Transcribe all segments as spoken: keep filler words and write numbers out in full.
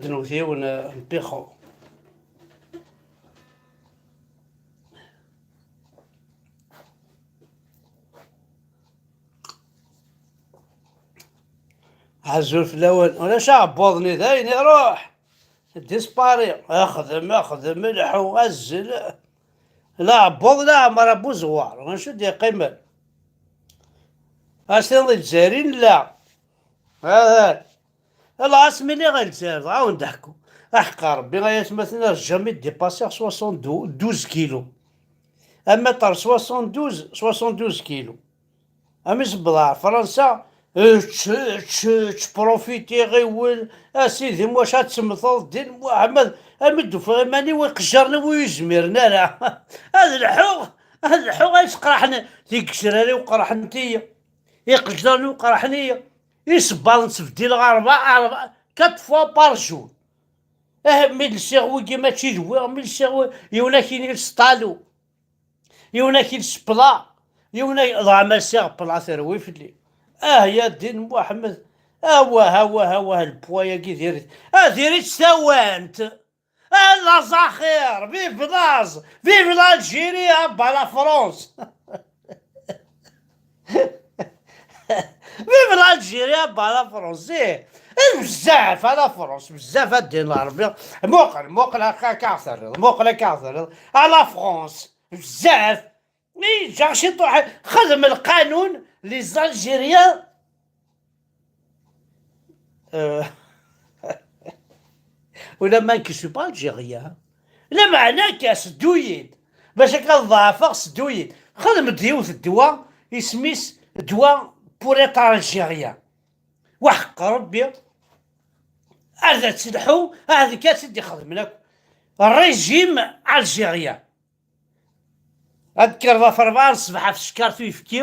d newtiw n, n Pixo. Azul fell-awen. Ulac aɛebbuḍ-nni, dayen iruḥ. Dispari. Axdem, axdem, lḥu, azzel. La aɛebbuḍ, la Ɛmer Abu Zewwar. Acu d-yeqqimen? As-tiniḍ i Lezzayer i nella. Ahat. Lɣas mi lliɣ i Lezzayer, dɣa wen-d-ḥku. Aḥeqqa Rebbi, ay atmaten, ar jamais dépasser soixante-douze kilos. Amater soixante-douze, soixante-douze kilos. Ami sebbeḍ ar Fransa, ečč, ečč, ečč, profiti, ɣiwel, a sidi, m wacu ad temmteḍ, ddin Muḥemmed, ami d-ufiɣ iman-iw, iqejjaren-iw ur yi-zmiren ara. Ad lḥuɣ, ad lḥuɣ, ay sqerḥen, tigecrar-iw qerḥent-iyi, iqejjaren-iw qerḥen-iyi, isebbaḍen ttbeddileɣ arba, arba, quatre fois par jour. Ah, mi lsiɣ wigi mačči d wi, mi lsiɣ wi, yiwen ad k-yini lsṭalu. Yiwen ad k-yels pla, yiwen ad, dɣa ma lsiɣ pla terwi fell-i. Ah, ya ddin Muḥemmed, awah, awah, awah, lpwa-yagi diri-t. Ah, diri-tt tawant. Ah, laẓ axir, vive laẓ, vive l'Algérie, ah, bah, la France. Vive l'Algérie, ah, bah, la France, eh. Eh, bezzaf, ah, la France, bezzaf, a ddin Ṛebbi. Muqel, muqel, akka, akka terriḍ, muqel, akka terriḍ. Ah, la France. Bezzaf. Iǧǧa ciṭuḥ, xdem lqanun, les Algériens. Euh, ulamma nekk je suis pas algérien. Lameɛna akka, seddu-yi-d. Bac akka ad ḍeɛfeɣ, seddu-yi-d. Xdem-d yiwet ddwa, isem-is ddwa pour être algérien. Waḥeqq Rebbi, ad telḥu, ad nekk ad tt-id-ixedmen akk. Régime algérien. Ad d-kkreḍ ɣef rebɛa n ṣṣbeḥ ɣef tcekkart uyefki,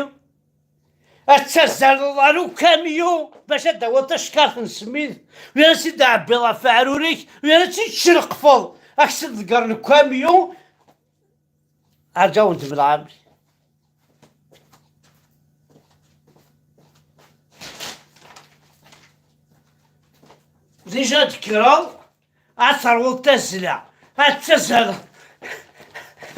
ad tazzaleḍ ɣer ukamyun bac ad d-tawiḍ tacekkart n ssmid, u ara tt-id-tɛebbiḍ ɣef aɛrur-ik, u ara tt-id-tcelqfeḍ, ad k-tt-id-ḍeggren ukamyun, ad d-awen-d-mleɣ amli. Déjà d-kkreḍ, ad terwuḍ tazzla, ad tazaleḍ.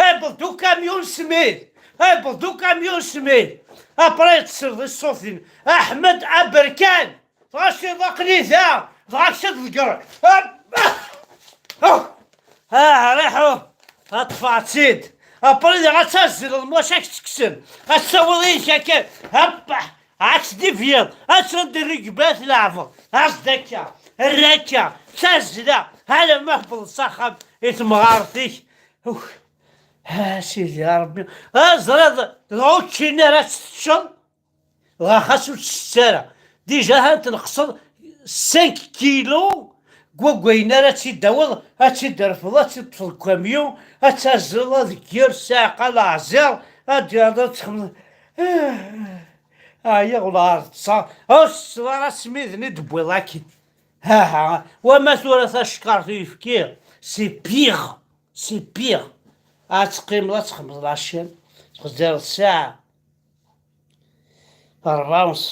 Awweḍ-d ukamyun ssmid, awweḍ-d ukamyun ssmid. Après ad tesleḍ i ṣṣut-in. Aḥmed aberkan, dɣa ciḍ aql-i da, dɣa kečč ad tḍeggreḍ. Ah, riḥu, ad ṭṭfeɣ-tt-id. Après diɣ ad tazzleḍ, maca ad k-tt-kksen. Ad tawiḍ yid-k akka. Hoppa! Ad tdibyeḍ, ad teddiḍ di rregbat leɛbeḍ, aẓ-d akka, err akka, d tazzla, alamma tewwḍeḍ s axxam i temɣart-ik. Uk, a Sidi Ṛebbi, a ẓriɣ, dɣa ur ččin ara ad teččeḍ, dɣa xas ur tett ara. Déjà ha tneqseḍ cinq kilos, deg waggayen ara tt-id-tawiḍ, ad tt-id-terfeḍ, ad tt-id-teṭṭfeḍ deg ukamyun, ad tazzleḍ, ad d-kker ssiɛqa leɛziṛ, ad d-yerreḍ ad txemmeḍ. Ɛyiɣ ula ar ṭṭseɣ, ur tetteḍ ara asmid-nni d-tewwiḍ akin. Haha, wama tura tacekkart uyefki, c'est pire, c'est pire. Ad teqqimeḍ ad txemmeḍ la chaîne, txezzireḍ ssaɛa. Rebɛa u nṣ.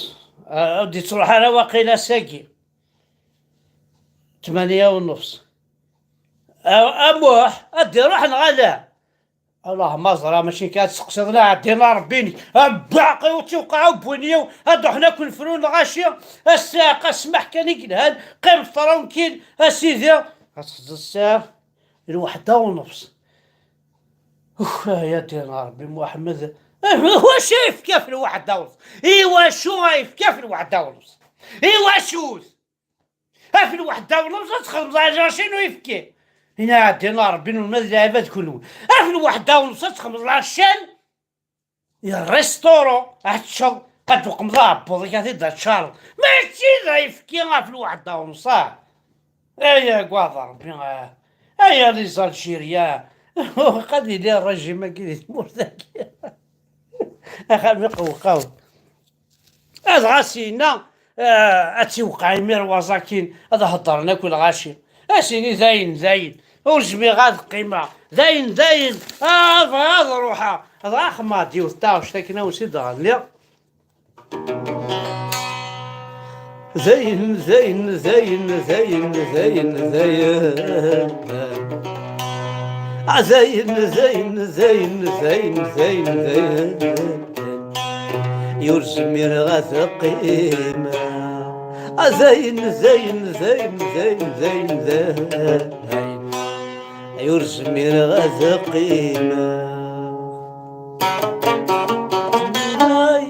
Ah, ur d-ittruḥ ara waqila ass-agi. Tmanya u nṣ. Ah, a Muḥ, ad d-iruḥ neɣ ala? Allah ma ẓra, mačči kan ad tseqsiḍ, la ɛeddi la Rebbi-nek. Abbaɛqi ur tt-iwqeɛ ubwin-iw, ad ruḥen akk nefru lɣaci. A ssiɛqa, ssmaḥ kan i yelhan, qqim tranquille, a sidi. Ad txezzeḍ ssaɛa, lweḥda u nṣ. Ux, ya ddin Rebbi Muḥemmed. Wacu ay yefka ɣef lweḥda u nṣ? I wacu ay yefka ɣef lweḥda u nṣ? I wacu? Ɣef lweḥda u nṣ ad txedmeḍ ajaci n uyefki. Ina ɛeddi la Rebbi n ulmad lɛibad kunwi. Ɣef lweḥda u nṣ ad txedmeḍ la chaîne. Restaurant, ad teččeḍ, ad d-tuqmeḍ aɛebbuḍ-ik, ad t-id-teččareḍ. Mačči d ayefki ɣef lweḥda u nṣ. Ay agad Rebbi, ah. Ay les Algériens. Qad yili rrajim-agi di tmurt-agi. Axxam iqewqaw. Ad ɣas yenna, ah, ad tiwqeɛ imir waẓakin, ad heddren akk lɣaci. Ad s-ini dayen, dayen, ur zmireɣ ad qqimeɣ. Dayen, dayen, ah, bɣiɣ ad ruḥeɣ. Dɣa xemmeɣ-d yiwet taɣect akken ad wen-tt-id-ɣenniɣ. Dayen, dayen, dayen, dayen, dayen, dayen. Ah, dayen, dayen, dayen, dayen, dayen, dayen. Ur zmireɣ ad qqimeɣ. Ah, dayen, dayen, dayen, dayen, dayen, dayen. Ur zmireɣ ad qqimeɣ. Ay.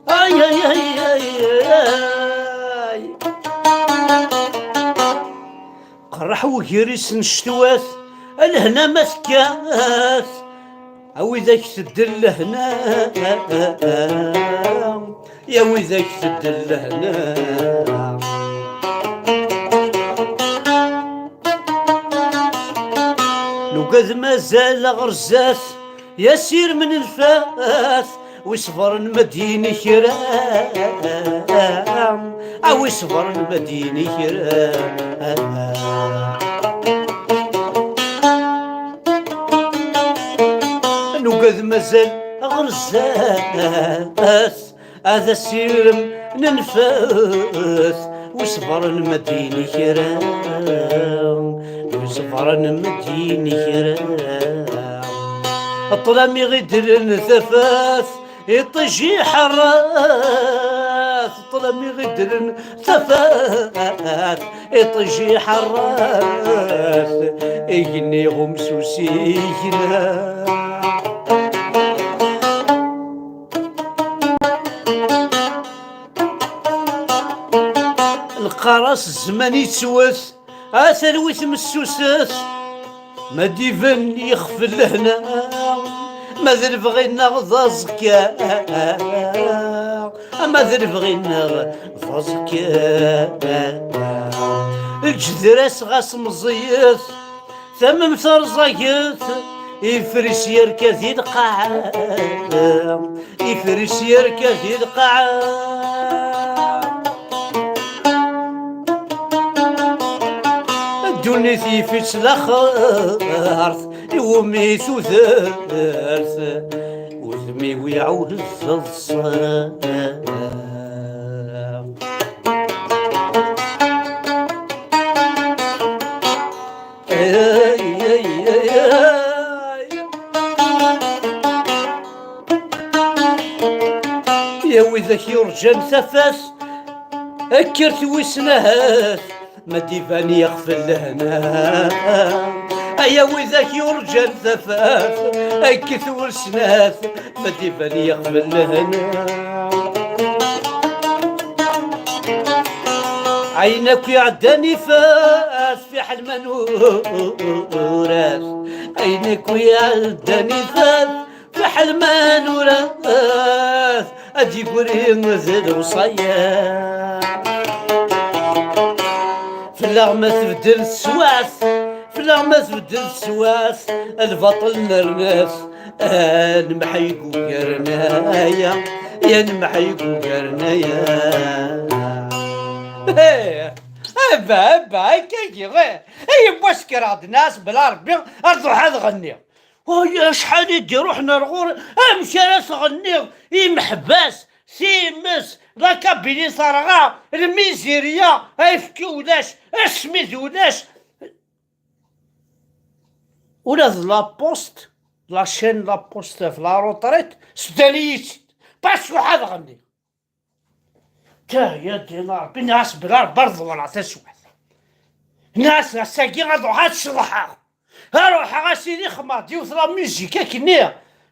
Ay, ay, ay, ay, ay. Qerreḥ wegris n ccetwat, a lehna ma tekkat, a widak teddel lehna, ya widak teddel lehna. Nugad mazal ɣer zdat, ya sirem n lfat, wi ṣebren ma d-yini kra, a wi ṣebren ma d-yini kra. Nugad mazal ɣer zdat, ad asirem n nfat, wi ṣebren ma d-yini kra, wi ṣebren ma d-yini kra. Ṭṭlam iɣidren tafat, iṭij iḥerrat, ṭṭlam iɣidren tafat, iṭij iḥerrat, igenni iɣum s usigna. Lqaras zzman ittwet, a talwit messuset, ma d-iban yexf lehna, ma d lebɣi-nneɣ d aẓekka, ma d lebɣi-nneɣ d aẓekka. Lǧedra-s ɣas meẓẓiyet, tamemt rẓaget, ifres yerka di lqaɛa, ifres yerka di lqaɛa. Ddunit yif-itt laxert, iwumi tudert, udem-iw iɛawed d ṣṣer. Ay, ay, ay, ay. Ya widak yurǧan tafat, kkret wissen ahat, ma d-iban yexf lehna. Ay a widak yurǧan tafat, kkret wissen ahat, ma d-iban yexf lehna. Ayen akk iɛeddan ifat, fiḥel ma nurat. Ayen akk iɛeddan ifat, fiḥel ma nurat, ad d-yeggri d lewṣaya. Fell-aɣ ma tbeddel teswiɛt, fell-aɣ ma tbeddel teswiɛt, lbaṭel nerna-t, a nemḥeyyeg ugar n aya, ya nemḥeyyeg ugar n aya. Ih, abba, abba, akka-agi, ih. Ay, yewwa kkreɣ-d, nnas bla Rebbi, ar d ruḥ ad ɣenniɣ. Ay, acḥal i d-iruḥen ar ɣur-, amek ara tɣenniḍ imeḥbas, times, la Kabylie terɣa, lmizirya, ayefki ulac, asmid ulac. Ula d la poste, la chaîne la poste ɣef la retraite, sdan-iyi-tt-id. Pas ruḥ ad ɣenniɣ. Tahya ddin Ṛebbi, nniɣ-as bla Ṛebbi ar ḍewreɣ taswiɛt. Nniɣ-as ass-agi ad ruḥeɣ ad ceḍḥeɣ. Ad ruḥeɣ a sidi xemmeɣ-d yiwet la musique akkenni,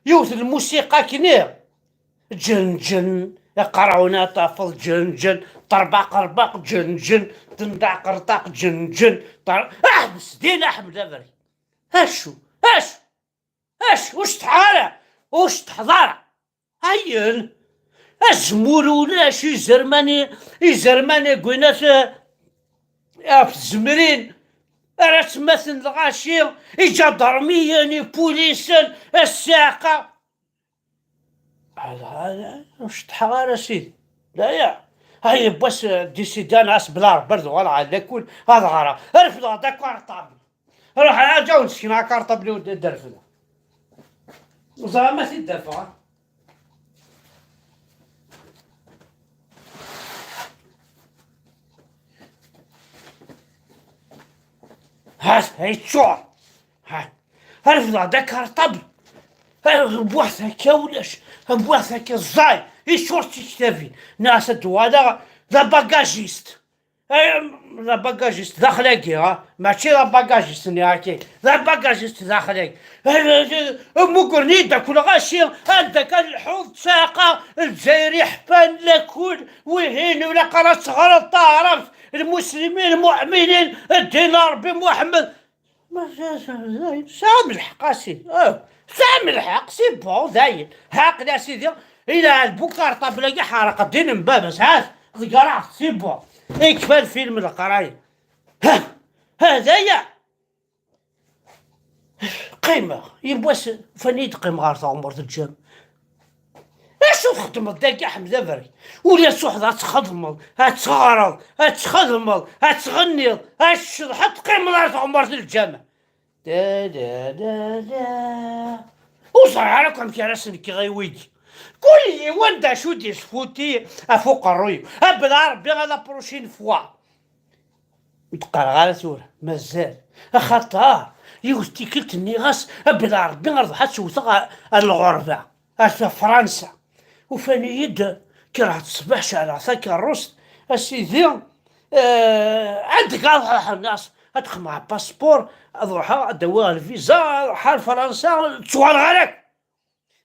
yiwet lmusiqa akkenni. Ǧenǧen, iqerɛun ad tafeḍ ǧenǧen, ṭerbax ṭerbax ǧenǧen, tendaɛ qerṭax ǧenǧen, ṭer-, aḥbes din, aḥbel abrid. Acu? Acu? Acu? Ur ceṭṭḥeɣ ara! Ur ceṭṭḥeḍ ara! Ayen? Azemmur ulac, izerman i, izerman i gwinat, eh, ɣef tzemrin, ar atmaten lɣaci, iǧadarmiyen, ipulisen, ssiɛqa. Ala, ala, ur ceṭṭḥeɣ ara, sidi. D aya. Ay, yiwwas, eh, décider-as bla Rebbi ad uɣaleɣ ɣer lakul, ad ɣreɣ. Refdeɣ-d akarṭabl. Ruḥ, aǧaw, nesken akarṭabl-iw d-, d-refdeɣ. Ẓriɣ ma t-id-afeɣ. Ha, yeččur. Ha, refdeɣ-d akarṭabl. Wwiɣ-t akka ulac. Wwiɣ-t akka ẓẓay. Yeččur d tiktabin. Nniɣ-as ad d-uɣaleɣ d abagajist. Eh, d abagajist daxel-agi, ha? Mačči d abagajist-nni akka. D abagajist daxel-agi. Eh, eh, eh, mmugren-iyi-d akk lɣaci, anda kan lḥuḍ, ttsaɛqa, Lezzayer iḥfan, lakul, wihin, ur ilaq ara ad teɣreḍ taɛrabt, lmuslimin, lmuɛminin, ddin Ṛebbi Muḥemmed. Ma tesɛam lḥeqq a sidi. Ah, tesɛam lḥeqq, c'est bon, dayen. Ha, aql-i a sidi, ila lbukarṭabl-agi ḥerq ddin n baba-s, ha-t, ḍeggreɣ-t, c'est bon. Ikfa lfilm leqraya. Ha, ha, d aya. Qqimeɣ, yiwwas ufan-iyi-d qqimeɣ ɣer teɣmert n lǧam. Acu txeddmeḍ dagi, Ḥmed Aberri? Ula d tuḥeḍ ad txedmeḍ, ad teɣreḍ, ad txedmeḍ, ad tɣenniḍ, ad tceḍḥeḍ, teqqimeḍ ar teɣmert n lǧameɛ. Da, da, da, da. Ur ẓriɣ ara akk amek ara s-nekkeɣ i wigi. Kul yiwen d acu d-isfuti ɣef uqerruy-iw. A bla Rebbi, à la prochaine fois. Ur d-qqareɣ ara tura, mazal. Axaṭer yiwet tikkelt nniɣ-as, a bla Rebbi, ar ṛuḥ ad tt-wteɣ ar, ar lɣerba, ar Fransa. Ufan-iyi-d, kkreɣ-d ṣṣbeḥ, ceɛleɣ takeṛṛust, a sidi, eh, ad d-gaḍ ḥennas, ad xedmeɣ apaspuṛ, ad ṛuḥeɣ, ad d-awiɣ lviza, ad ṛuḥeɣ ar Fransa, ur ttuɣaleɣ ara akk.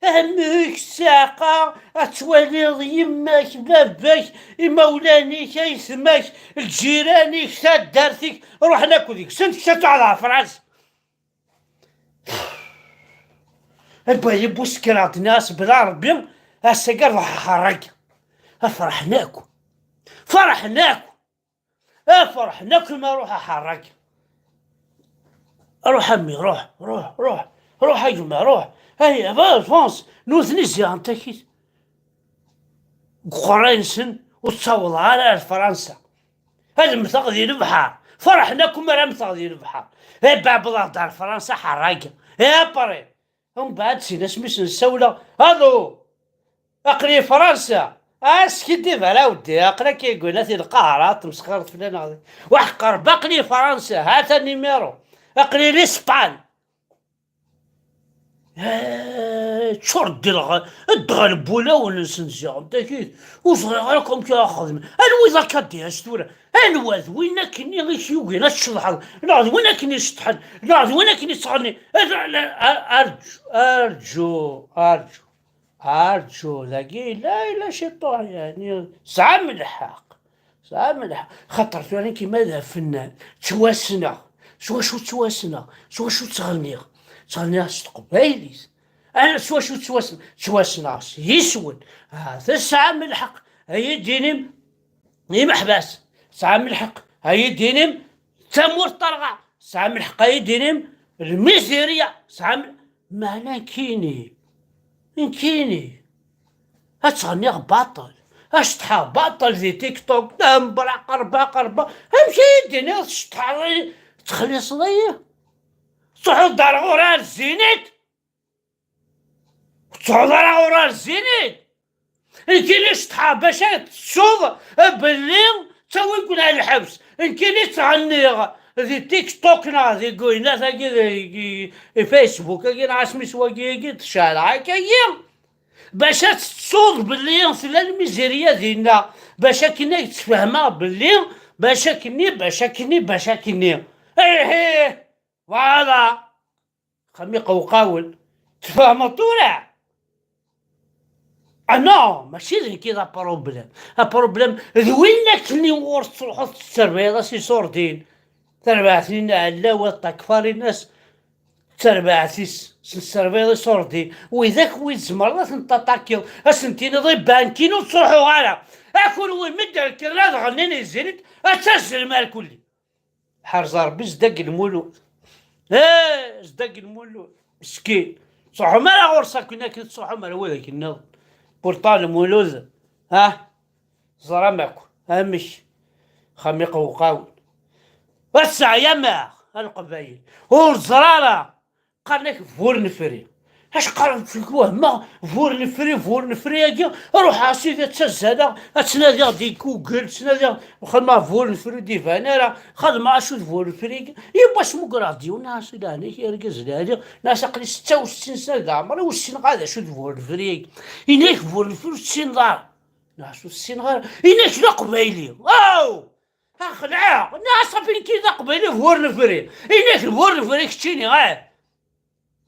Amek ssiɛqa ad twaliḍ yemma-k, baba-k, imawlan-ik, aytma-k, lǧiran-ik, taddart-ik, ruḥen akk deg-sen, kečč ad tuɣaleḍ ɣer Fransa. Abba yiwwas kkreɣ-d nniɣ-as bla Rebbi, ass-agi ad ṛuḥeɣ ḥerrag. Ferḥen akk. Ferḥen akk. A ferḥen akk ma ruḥ aḥerrag. Ruḥ a mmi, ruḥ, ruḥ, ruḥ, ruḥ a gma, ruḥ. Ay, avance, nutni ziɣen takit. Deg uqerray-nsen ur ttawḍeɣ ara ar Fransa. Ad mmteɣ di lebḥer. Ferḥen akk mi ara mmteɣ di lebḥer. Ay, beɛbḍeɣ-d ar Fransa ḥerrag. Ay, apri. Umbeɛd sin asmi sen-ssawleɣ, Allo! Aql-i Fransa! Askiddib ara weddi, aql-ak igunat i Lqahra, tmesxireḍ fell-aneɣ. Waḥ qerb, aql-i Fransa, ha-t-a numéro. Aql-i Lispan. Eh, ččur-d lɣ-, ddɣel n wulawen-nsen ziɣen, takit, ur ẓriɣ ara akk amek ara xedmen. Anwa i d akadiyas tura? Anwa d win akkenni i k-yugin ad tceḍḥeḍ? Neɣ d win akken iceṭṭḥen? Neɣ d win akken ittɣenni? Ar-, ar-, arǧu, arǧu, arǧu, arǧu, dagi yella, yella ciṭuḥ, yeɛni, tesɛam lḥeqq, tesɛam lḥeqq. Xaṭer tura nekk ma d afennan, ttwassneɣ. S wacu ttwassneɣ? S wacu ttɣenniɣ? Ttɣenniɣ s teqbaylit. Ana s wacu ttwassneɣ? Ttwassneɣ s yiswen. Ah, tesɛam lḥeqq. Ad yi-d-inim imeḥbas, tesɛam lḥeqq. Ad yi-d-inim tamurt terɣa, tesɛam lḥeqq. Ad yi-d-inim lmizirya, tesɛam, meɛna nekkini, nekkini ad ttɣenniɣ baṭel, ad ceṭḥeɣ baṭel di TikTok, da mbraq, rbaq, rbaq. Amek ad yi-d-tiniḍ tceṭḥeḍ, tettxelliṣeḍ-iyi? Truḥeḍ-d ar ɣur-i ar Zénith? Ur tettruḥuḍ ara ɣur-i ar Zénith? Nekkini ceṭṭḥeɣ bac ad tettuḍ belli ttawin-ken ar lḥebs. Nekkini ttɣenniɣ di TikTok neɣ di guyennat-agi, di, di Facebook-agi, neɣ asmi s wagi-agi, tceɛleɣ akka-yi. Bac ad tettuḍ belli tella lmizirya dinna. Bac akken ad k-ttfehmeɣ belli bac akkenni, bac akkenni, bac akkenni. Ihih! Voilà! Xami qewqawen. Tfehmeḍ tura? Ah non, mačči d nekk i d apṛublem. Apṛublem d win akkenni ur tettruḥuḍ tetterbiyeḍ-as iṣurdiyen. Tarbaɛt-nni n ɛellaw, ṭakfar-ines, d tarbaɛt-is, s-, tesserbiyeḍ iṣurdiyen. Widak wi tzemreḍ ad ten-taṭakiḍ, ad sen-tiniḍ ibankin ur ttruḥuɣ ara. A kunwi mi d-rekkren ad ɣennin i Zénith, ad tazzlem ar kulli. Ḥerz Ṛebbi zdag Lmulud. Eh, zdag Lmulud. Meskin. Ttruḥum ara ɣur-s akken, akken tettruḥum ar widak nniḍen. Pourtant Lmulud, ah, teẓram akk. Amek? Xami qewqawen. Ass-a yamaɣ a Leqbayel, ur ẓer ara. Qqaren-ak bur nefri. Acu qqaren fik wehmeɣ? Bur nefri, bur nefri-agi. Ruḥeɣ a sidi ad ttazzaleɣ, ad ttnadiɣ di Google, ttnadiɣ, xedmeɣ bur nefri ur d-iban ara. Xedmeɣ acu d bur nefri-agi? Yiwwas muggreɣ-d yiwen, nniɣ-as leɛnaya-k argaz lɛali, nniɣ-as aql-i setta u settin sna di leɛmer-iw ur ssineɣ ara d acu d bur nefri-agi. Yenna-ak bur nefri ur tessineḍ ara. Nniɣ-as ur ssineɣ ara. Yenna-ak d aqbayli. Aw! Axelɛeɣ! Nniɣ-as safi nekki d aqbayli bur nefri. Yenna-ak bur nefri keččini, ah!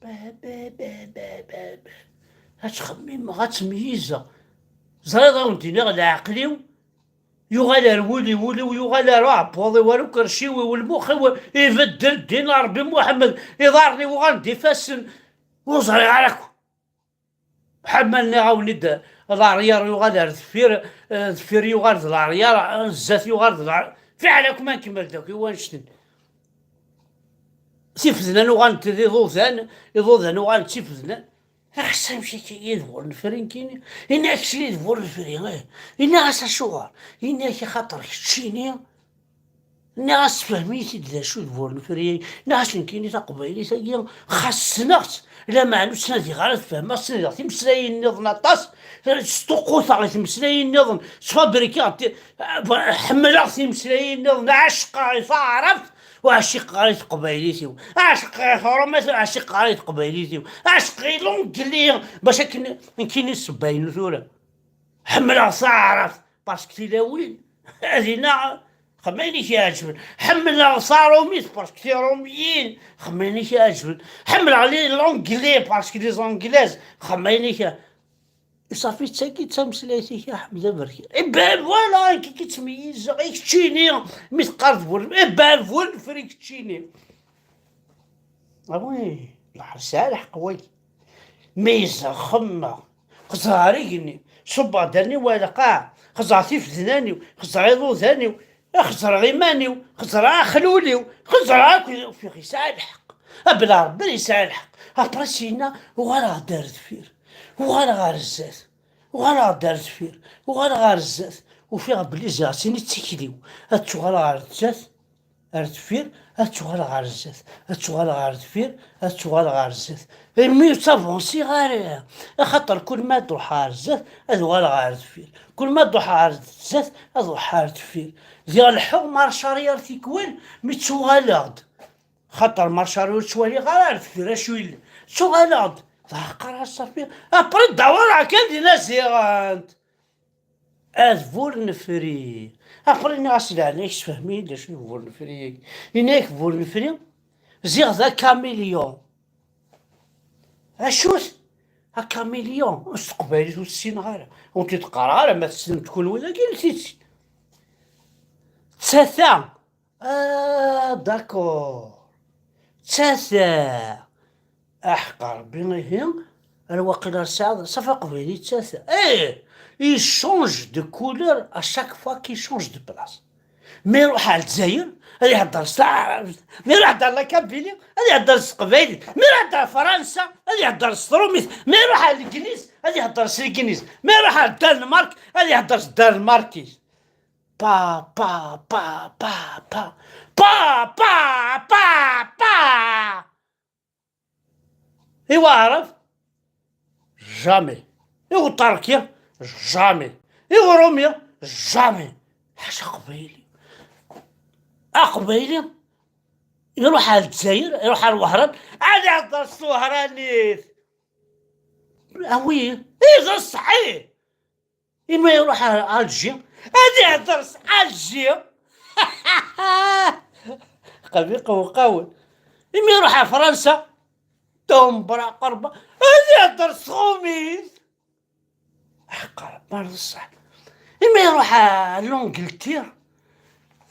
Ba, ba, ba, ba, ba, ba. Ad ttxemmimeɣ, ad ttmeyyizeɣ. Ẓriɣ ad awen-d-iniɣ leɛqel-iw yuɣal ar wul-iw, ul-iw yuɣal ar uɛebbuḍ-iw, ar ukerci-w, lmux-iw ibeddel ddin Ṛebbi Muḥemmed, iḍarren-iw uɣalen d ifassen, ur ẓriɣ ara akk. Ḥamal nniɣ-awen-id, laryar yuɣal ar deffir, eh, deffir yuɣal d laryar, eh, zdat yuɣal d laryar. Fiɛel akk ma nkemmel-d akk i wannect-n. Tifednan uɣalent d iḍudan, iḍudan uɣalen d tifednan. Ax, amek akka i d bur nefri nekkini? Ini-ak d bur nefri, eh. Ini-as acuɣer? Ini-ak axaṭer keččini. Nniɣ-as sefhem-iyi-t-id d acu d bur nefri. Nniɣ-as nekkini taqbaylit-agi xas ssneɣ-tt, lameɛna ur ttnadiɣ ara ad fehmeɣ, ttnadiɣ timeslayin nniḍen aṭas, sṭuqquteɣ i tmeslayin nniḍen, ttfabrikiɣ ti-, ḥemmleɣ timeslayin nniḍen, ɛecqeɣ i taɛrabt, ur ɛciqeɣ ara i teqbaylit-iw, ɛecqeɣ i tṛumat, ur ɛciqeɣ ara i teqbaylit-iw, ɛecqeɣ i l'anglais, bac akken nekkini ssebba-inu tura. Ḥemmleɣ taɛrabt, parce que tilawin, ad iniɣ, xam ayen i k-iɛeǧben. Ḥemmleɣ taṛumit, parce que tiṛumiyin, xam ayen i k-iɛeǧben. Ḥemmleɣ les, l'anglais, parce que les anglaises, xam ayen i k-, safi, d tagi d tameslayt-ik, a Ḥmed Aberkan. Eh ben voilà, akka i ttmeyyizeɣ, i keččini, mi teqqareḍ bur, eh ben voilà, fri keččini. Ah oui, lḥerṣ ar lḥeqq wagi. Mi yezdeɣ xemma, xeẓreɣ ar igenni, ṣubbeɣ-d allen-iw ar lqaɛa, xeẓreɣ tifednan-iw, xeẓreɣ iḍudan-iw, xeẓreɣ iman-iw, xeẓreɣ axlul-iw, xeẓreɣ akk, ufiɣ yesɛa lḥeqq. Abla Rebbi yesɛa lḥeqq. Après syenna, uɣaleɣ-d ar deffir, uɣaleɣ ar zdat, uɣaleɣ-d ar deffir, uɣaleɣ ar zdat, ufiɣ belli ziɣ sin i d tikli-w, ad tuɣaleɣ ar zdat, ar deffir, ad tuɣaleɣ ɣer zdat, ad tuɣaleɣ ɣer deffir, ad tuɣaleɣ ɣer zdat. Imi ur ttavansiɣ ara, axaṭer kul ma d-ruḥeɣ ɣer zdat, ad uɣaleɣ ɣer deffir. Kul ma d-ruḥeɣ ɣer zdat, ad ruḥeɣ ɣer deffir. Diɣ leḥḥuɣ marc arrière tikwal, mi ttuɣaleɣ-d. Xaṭer marc arrière ur ttwaliɣ ara ar deffir acu yellan. Ttuɣaleɣ-d. Dɣa qqareɣ safi. Après, ddawareɣ kan di Naziɣent. Ad bur nefri. Après nniɣ-as leɛnaya-k sefhem-iyi-d d acu i bur nefri-agi. Yenna-yak bur nefri, ziɣ d akamilyon. Acu-t? Akamilyon. S teqbaylit ur ssineɣ ara. Ur t-id-qqareɣ ara, ma tessnem-t kunwi dagi, ur t-id-ssineɣ. Ttata. Ah, d'accord. Ttata. Aḥeqq Rebbi, ihi, ar waqil ar sɛiɣ, safi aqbayli ttata. Eh, il change de couleur à chaque fois qu'il change de place. Mi iruḥ ar Lezzayer, ad ihedder s taɛrabt. Mi iruḥ ar la Kabylie, ad ihedder s teqbaylit. Mi iruḥ ar Fransa, ad ihedder s trumit. Mi iruḥ ar Legliz, ad ihedder s Legliz. Mi iruḥ ar Danmark, ad ihedder s Danmarkit. Pa, pa, pa, pa, pa. Pa, pa, pa, pa. I Waɛrab? Jamais. I Uṭerki? Jamais. I Urumi? Jamais. Ḥaca Aqbayli. Aqbayli iruḥ ar Lezzayer, iruḥ ar Wehran, ad ihedder s twehranit. Ah oui, i d ṣṣeḥ. Imi iruḥ ar Alger, ad ihedder s Alger. Qbiq uqawen. Imi iruḥ ar Fransa, tumbra qerba, ad ihedder s tɣumit. Ḥeqqa Rebbi, ar d ṣṣeḥ. Imi iruḥ ar l'Angleterre,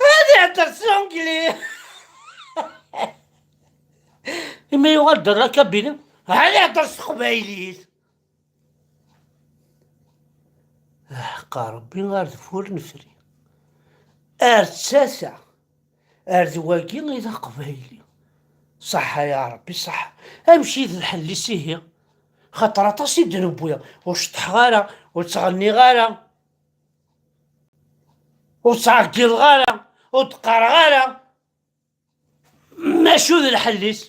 ad ihedder s l'anglais. Imi yuɣal-d ar la Kabylie, ad ihedder s teqbaylit. Ḥeqqa Rebbi, ar d bur nefri. Ar ttata. Ar d wagi i d aqbayli. Ṣaḥḥa ya Rebbi, ṣaḥḥa. Amek i d lḥell-is ihi? Xaṭer aṭas i d-newwi, ur ceṭṭḥeɣ ara, ur ttɣenniɣ ara. Ur ttɛeggiḍeɣ ara, ur d-qqareɣ ara. Macu d lḥell-is?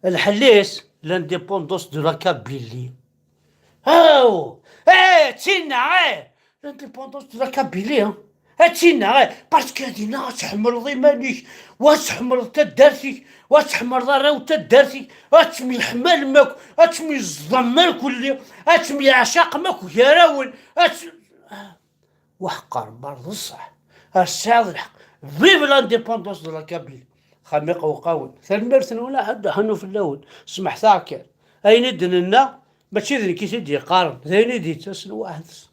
Lḥell-is, l'indépendance de la Kabylie. Aw! Eh, tinna, eh! L'indépendance de la Kabylie, hein? Eh, tinna, eh! Parce que dinna ad tḥemmleḍ iman-ik, wa ad tḥemmleḍ taddart-ik, wa ad tḥemmleḍ arraw n taddart-ik, ad temyeḥmalem akk, ad temyeẓḍamem akk, ad temyeɛcaqem akk gar-awen, ad t- Waḥqer, bar d ṣṣeḥ. Ar tesɛiḍ lḥeqq. Vive l'indépendance de la Kabylie. Xamiq uqawen. Tanemmirt-nwen, aḥed ḥanu fell-awen. Smeḥtaɣ kan. Ayen i d-nenna, mačči d nekk i t-id-yeqqaren. D ayen i d-yettasen waḥed-s.